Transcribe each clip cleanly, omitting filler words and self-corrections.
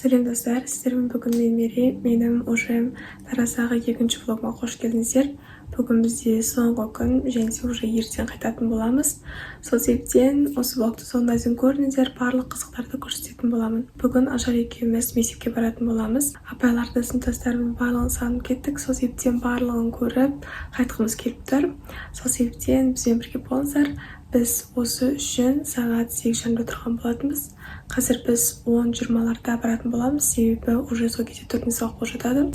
Сәлем, достар! Сіздермен бүгін мен, Мерей. Менің уже Тараздағы екінші влогыма қош келдіңіздер! Бүгін бізде соңғы күн және де уже ертең қайтатын боламыз. Сол себептен осы влогты соңына дейін көріңіздер, барлық қызықтарды көрсететін боламын. Бүгін Ажар екеуміз мектепке баратын боламыз. Апайларды, сыныптастарымның барлығын сағынып кеттік. Сол себептен барлығын көріп қайтқымыз келіп тұр. Сол себептен бізбен бірге болыңыздар. Біз осы үшін сағат 8:30-да тұрған болатынбыз. Қазір біз 10:20-ларда баратын боламыз, себебі уже сол кезде төртінші сабақ болып жатады.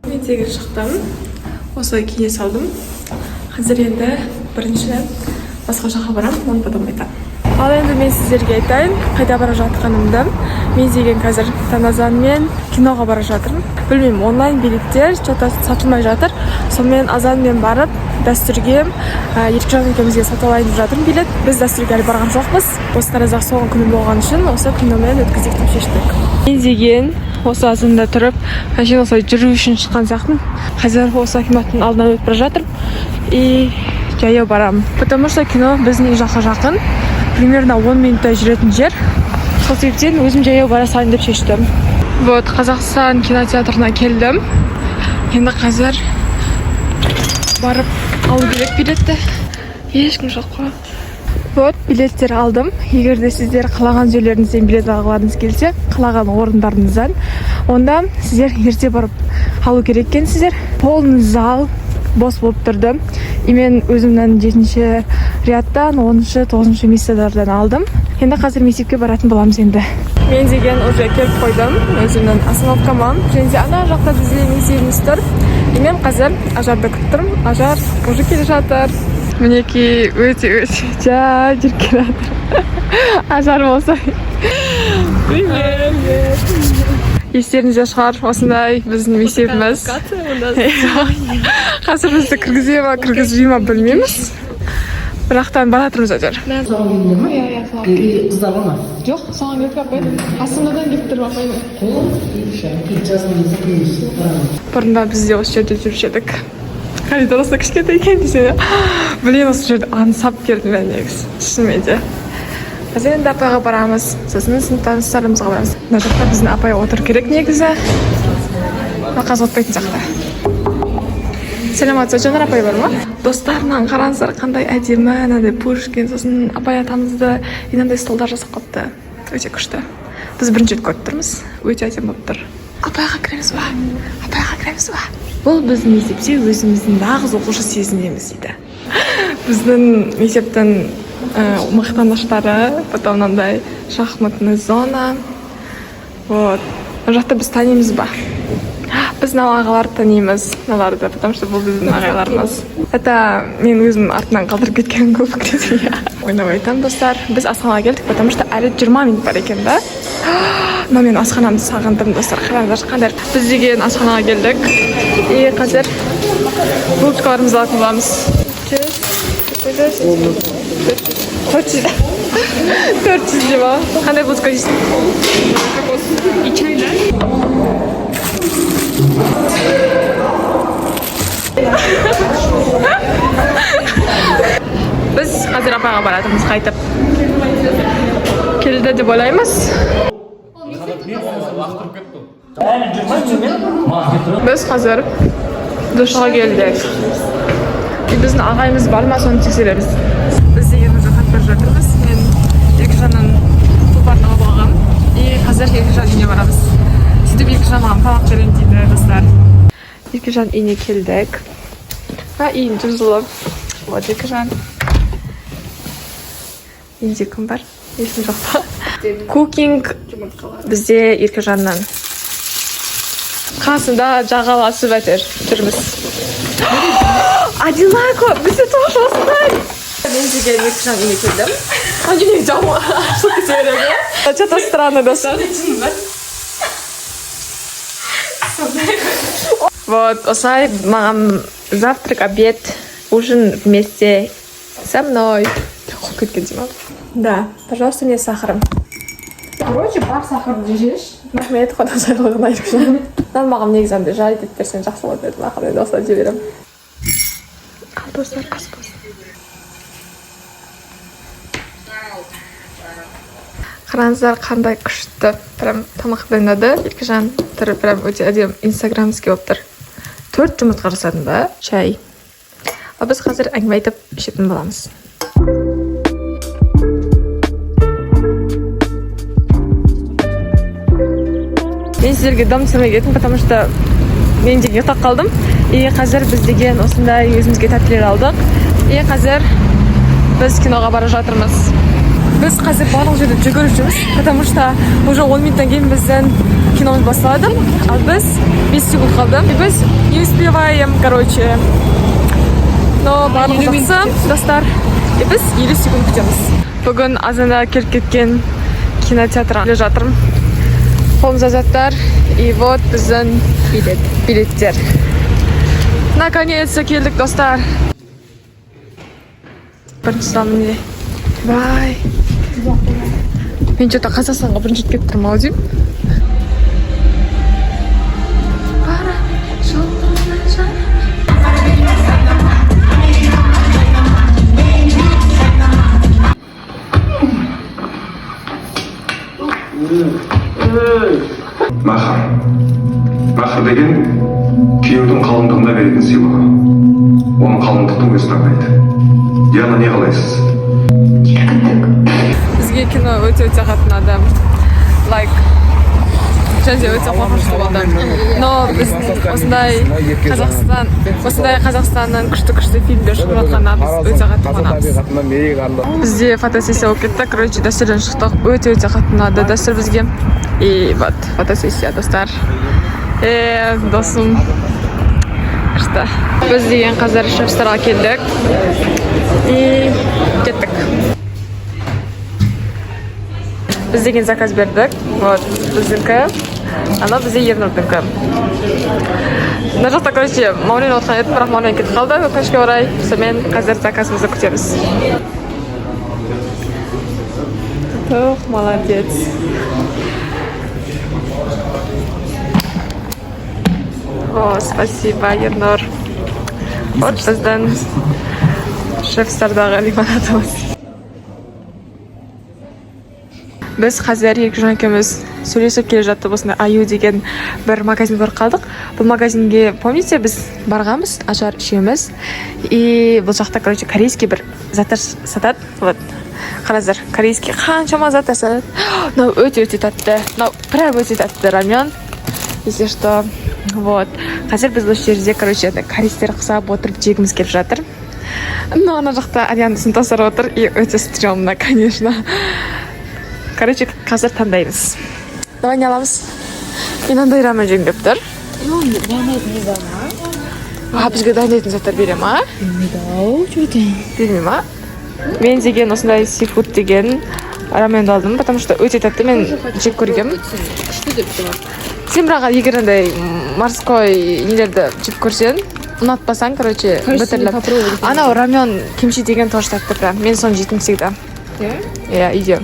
Мен тегін шықтым, осылай кие салдым. Қазір енді бірінші басқа жаққа барамын, оны потом айтамын. Ал енді мен сіздерге айтайын қайда бара жатқанымды. Мен деген қазір Таназанмен киноға бара жатырмын. Білмеймін, онлайн билеттер что-то сатылмай жатыр. Сонымен Азанмен барып, Дәстүрге, Еркежан екеумізге сатып алайын деп жатырмын билет. Біз Дәстүрге әлі барған жоқпыз. Осы Тараздағы соңғы күні болған үшін осы киномен өткізейік деп шештік. Мен деген осы азанда тұрып, әшейін осылай жүру үшін шыққан сияқтымын. Қазір осы акиматтың алдынан өтіп бара жатырмын и жаяу барамын, потому что кино біздің үй жаққа жақын, примерно 10 минуттай жүретін жер. Сол себептен өзім жаяу бара салайын деп шештім. Вот, Қазақстан кинотеатрына келдім. Енді қазір барып алу керек билетті. Ешкім жоқ қой. Вот, билеттер алдым. Егер де сіздер қалаған жерлеріңізден билет алғыларыңыз келсе, қалаған орындарыңыздан, онда сіздер ерте барып алу керек екенсіздер. Полный зал бос болып тұрды, и мен өзімнің жетінші рядтан, 10-шы, тоғызыншы местолардан алдым. Енді қазір мектепке баратын боламыз. Енді мен деген уже келіп қойдым өзімнің остановкама және де ана жақта бізде мектебіміз тұр. И мен қазір Ажарды күтіп тұрмын. Ажар уже келе жатыр, мінекей, өте өте жай жүріп келе жатыр. Ажар болса, привет! Естеріңізде шығар, осындай біздің мектебіміз. Қазір бізді кіргізе ма, кіргізбей ма, білмейміз, бірақтан бара жатырмыз әйтеуір. Соған келдіңдер ма? Иә, соған. Или қыздар ғой ма? Жоқ, соған келдік, апай. Астанадан келіп тұр апай. Қол жазған. Бұрында біз де осы жерде жүруші едік. Коридор осындай кішкентай екен десе. Блин, осы жерді аңсап келдім мен негізі, шынымен де. Қазір енді апайға барамыз, сосын сыныптастарымызға барамыз. Мына жақта біздің апай отыру керек негізі, но қазір отпайтын сияқты. Саламатсыз, Жанар апай бар ма? Достар, мынаны қараңыздар, қандай әдемі! Мынандай Пушкин, сосын апай атамызды и мынандай столдар жасап қойыпты. Өте күшті. Біз бірінші рет көріп тұрмыз, өте әдемі болып тұр. Апайға кіреміз ба? Апайға кіреміз ба? Бұл біздің мектепте өзіміздің нағыз оқушы сезінеміз дейді. Біздің мектептің мақтаныштары. Потом мынандай шахматный зона. Вот, мына жақта біз танимыз ба? Біз мынау ағаларды танимыз, мыналарды, потому что бұл біздің ағайларымыз. Это мен өзім артынан қалдырып кеткен көп. Иә, ойнап айтамын, достар. Біз асханаға келдік, потому что әлі 20 минут бар екен да. Но мен асханамды сағындым, достар. Қараңыздаршы, қандай. Біз деген асханаға келдік и қазір булочкаларымызды алатын боламыз. 100, 200, 400, 400 дей ма? Қандай булочка жейсің? И чай, да? Біз қазір апайға баратырмыз қайтып. Келді деп ойлаймыз. Біз қазір душқа келдік и біздің ағайымыз бар ма, соны тексереміз. Біз деген уже қайтып бара жатырмыз. Мен Еркежанның тұлпарын алып алғанмын и қазір Еркежан үйіне барамыз. Сөйтіп Еркежан маған тамақ беремін дейді. Достар, Еркежан үйіне келдік. А, үйін жылы. Вот, Еркежан үйінде. Кім бар? Ешкім жоқ па? Cooking бізде Еркежанның қасында жағаласып әйтеуір жүрміз. Одинаково, бізде тоже осындай. Мен деген Еркежан үйіне келдім. А не, жауын ашылып кете береді. Что-то странно, достар. Вот осылай маған завтрак, обед, ужин вместе со мной. Қойып кеткен деймін. Да, пожалуйста, мне с сахаром. Короче, бар сахарды жеші. Рахмет, құда жайлығын айтып. Мынаны маған негізі андай жарить етіп берсең, жақсы болатын еді. Мақұл, енді осылай жей беремін. Ал, достар, ас болсын. Қараңыздар, қандай күшті прям тамақ дайындады Еркежан. Түрі прям өте әдемі, инстаграмский болып тұр. Төрт жұмыртқа жасадым ба, чай. Ал біз қазір әңгіме айтып ішетін боламыз. Мен сіздерге дым түсірмей кеттім, потому что мен де ұйықтап қалдым. И қазір біз деген осындай өзімізге тәттілер алдық. И қазір біз киноға бара жатырмыз. Біз қазір барлық жерде жүгіріп жүрміз, потому что уже 10 минуттан кейін біздің киномыз басталады. Ал біз 5 секунд қалды. И біз не успеваем, короче. Но барлығы жақсы, достар. И біз 50 секунд күтеміз. Бүгін азанда келіп кеткен кинотеатрға келе жатырмын. Қолымызда заттар. И вот біздің билеттер. Наконец-то келдік, достар. Бірінші зал міне. Бай. Мен что-то Қазақстанға бірінші рет келіп тұрмын ау деймін. Бара жолына. Махр. Махр деген күйеудің қалыңдығына беретін сыйлығы. Оны қалыңдықтың өзі таңдайды. Диана, не қалайсыз? Бізге кино өте өте қатты ұнады, лайк, және де өте қорқынышты болды. Но біз осындай Қазақстаннан күшті күшті фильмдер шығып жатқанына біз өте қатты қуанамыз. Бізде фотосессия болып кетті. Короче, Дәстүрден шықтық. Өте өте қатты ұнады Дәстүр бізге. И вот фотосессия, достар. Досым күшті. Біз деген қазір Шефстарға келдік и кеттік. Біз деген заказ бердік. Вот біздікі, анау бізде Ернұрдікі. Мына жақта, короче, Маулен отырған еді, бірақ Маулен кетіп қалды, өкінішке орай. Сонымен қазір заказымызды күтеміз. Тоқ, молодец. О, спасибо, Ернұр. Вот біздің Шефстардағы лимонадымыз. Біз қазір Еркежан екеуміз сөйлесіп келе жаттық. Осындай Аю деген бір магазин көріп қалдық. Бұл магазинге, помните, біз барғанбыз Ажар үшеуміз. И бұл жақта, короче, корейский бір заттар сатады. Вот қараңыздар, корейский қаншама заттар сатады. Мынау өте өте тәтті, мынау прям өте тәтті рамен, если что. Вот қазір біз осы жерде, короче, ана корейстер құсап отырып жегіміз келіп жатыр. Но ана жақта Ариана сыныптастары отыр, и өте стрёмно, конечно. Короче, қазір таңдаймыз. Давай, не аламыз? Мен андай рамен жегім келіп тұр. А бізге дайындайтын заттар бере ма? Бермей ма? Мен деген осындай сифуд деген раменді алдым, потому что өте тәтті, мен жеп көргенмін. Сен бірақ егер андай морской нелерді жеп көрсең, ұнатпасаң, короче, бітірлі. Анау рамен кимчи деген тоже тәтті прям. Мен соны жейтінмін всегда. Иә, үйде.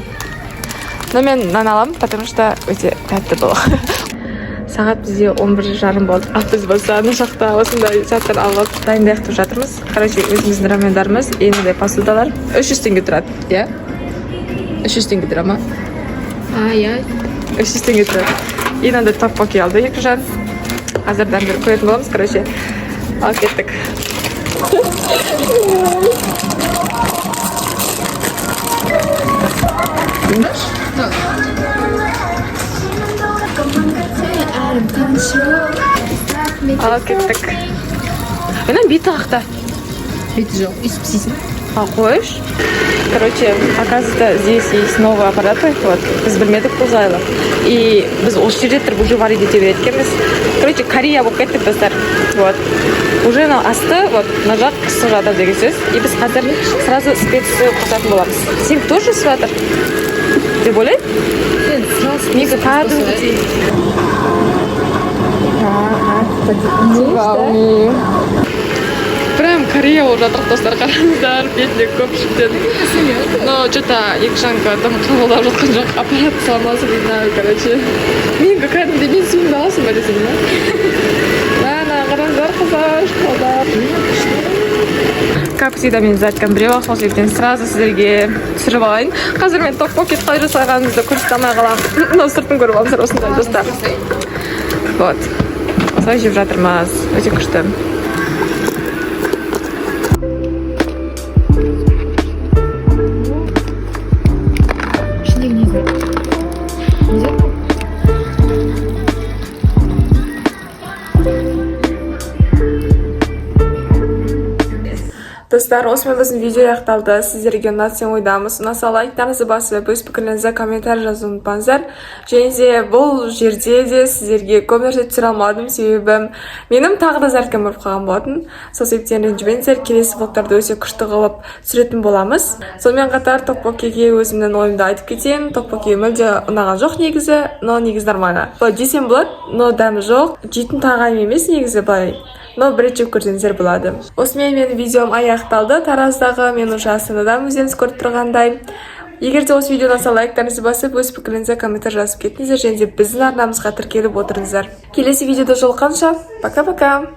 Но мен мынаны аламын, потому что өте тәтті бұл. Сағат бізде 11:30 болды. Ал біз болса ана жақта осындай заттар алып дайындайық деп жатырмыз. Короче, өзіміздің рамендарымыз и мындай посудалар 300 теңге тұрады, иә? 300 теңге тұра ма? А, иә. 300 теңге тұрады. И мынандай токпоки алды Еркежан. Қазір дәмдерін көретін боламыз, короче. Алып кеттік. Алып кеттік. Мына беті қақта. Беті жоқ, өйстіп істейсің. А, қойш. Короче, оказывается, здесь есть новые аппараты. Вот. Біз білмедік бұл жайлы. И біз осы жерде тұрып уже варить ете береді екенбіз. Короче, Корея болып кеттік, достар. Вот. Уже мынау асты, вот, мына жақ пісіп жатыр деген сөз. И біз қазір сразу специя қосатын боламыз. Сен тоже пісіп жатыр деп ойлаймын. Сен сразу Менікі кәдімгідей. Вау. Прям корейский. Корея болып жатырық, достар, қараңыздар, бетіне көпшіктен. Но че-то екі жанка дым қабылдап жатқан жоқ, аппарат салмасы, не знаю, короче. Менікі кәдімгідей мен суымды аласың ба десем, иә. Мә, қараңыздар, қыздар, шоколад. Как всегда, мен зарядкам біреу ақ, сол себептен сразу сіздерге түсіріп алайын. Қазір мен токпокки қалай жасағанымызды көрсете алмай қаламын. Но сыртын көріп алыңыздар осындай, достар. Вот. Осылай жеп жатырмыз. Өте күшті. Ішіндегі не зат? Не зат бұл? Достар, осымен біздің видео аяқталды. Сіздерге ұнады деген ойдамыз. Ұнаса, лайктарыңызды басып, өз пікірлеріңізді комментарий жазуды ұмытпаңыздар. Және де бұл жерде де сіздерге көп нәрсе түсіре алмадым, себебі менің тағы да зарядкам өліп қалған болатын. Сол себептен ренжімеңіздер, келесі влогтарды өте күшті қылып түсіретін боламыз. Сонымен қатар токпоккиге өзімнің ойымды айтып кетейін. Токпокки мүлде ұнаған жоқ негізі, но негізі нормально. Былай жесем болады, но дәмі жоқ. Жейтін тағам емес негізі былай. Но бір рет жеп көрсеңіздер болады. Осымен менің видеом аяқталды. Тараздағы, мен уже Астанадамын, өздеріңіз көріп тұрғандай. Егер де осы видео ұнаса, лайктарыңызды басып, өз пікіріңізді комментарий жазып кетіңіздер және де біздің арнамызға тіркеліп отырыңыздар. Келесі видеода жолыққанша, пока-пока!